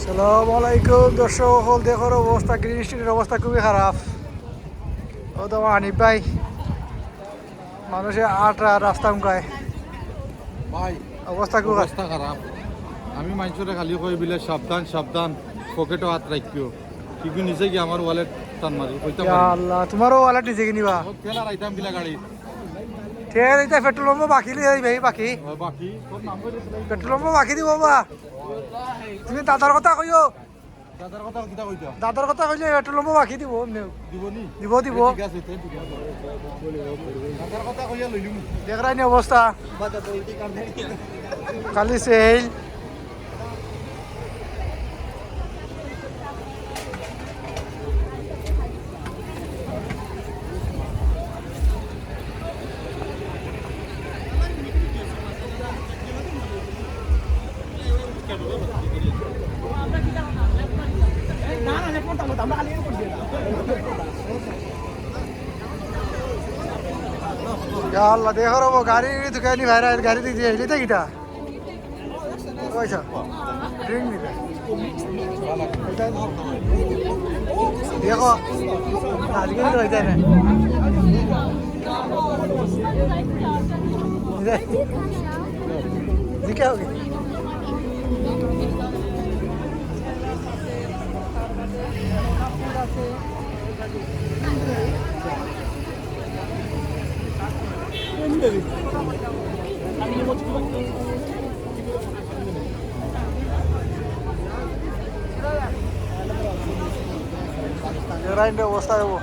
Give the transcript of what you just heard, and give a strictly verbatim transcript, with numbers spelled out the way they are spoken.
আসসালামু আলাইকুম দর্শক অকল, দেখো অবস্থা, গ্রিন স্ট্রিটের অবস্থা খুবই খারাপ। ও তো হানিফ ভাই, মানুষে আট রাস্তা উঙ্কায়। ভাই, অবস্থা খুব খারাপ। অবস্থা খারাপ। আমি মানষরে খালি কই বিলে, "সাবধান, সাবধান, পকেটো আত রাখিও।" কিন্তু নিচে গিয়া আমার ওয়ালেট টান মারি, কইতা ইয়া পারি না। আল্লাহ, তোমারও ওয়ালেট নিচে গিয়া নিবা? ও, তেল আর আইতাম বিলা গাড়ি। তেল ইতা পেট্রোল পাম্পো বাকি লই যাই ভাই, বাকি। ও, বাকি? তোর নাম কই দিছিলে? পেট্রোল পাম্পো বাকি দিব বা। তুমি দাদার কথা কইও। দাদার কথা কিতা কইতা? দাদার কথা কইলে পেট্রোল পাম্পো বাকি দিব এমনেও। দিব নি? দিব, দিব। এ, ঠিক আছে, তে ঠিক আছে। দাদার কথা কইয়া লইলিমু। দেখরায় নি অবস্থা। খালি সেল। ইয়া আল্লাহ, দেখো রে, ও গাড়ি ঢুকায়নি ভাইরা, গাড়ি দিয়ে দিলে তো কিতা? পয়সা। ড্রিঙ্ক নিবে। দেখো। আজকে তো হইতে না। দিকে হবে। এরাইন অবস্থা হবো।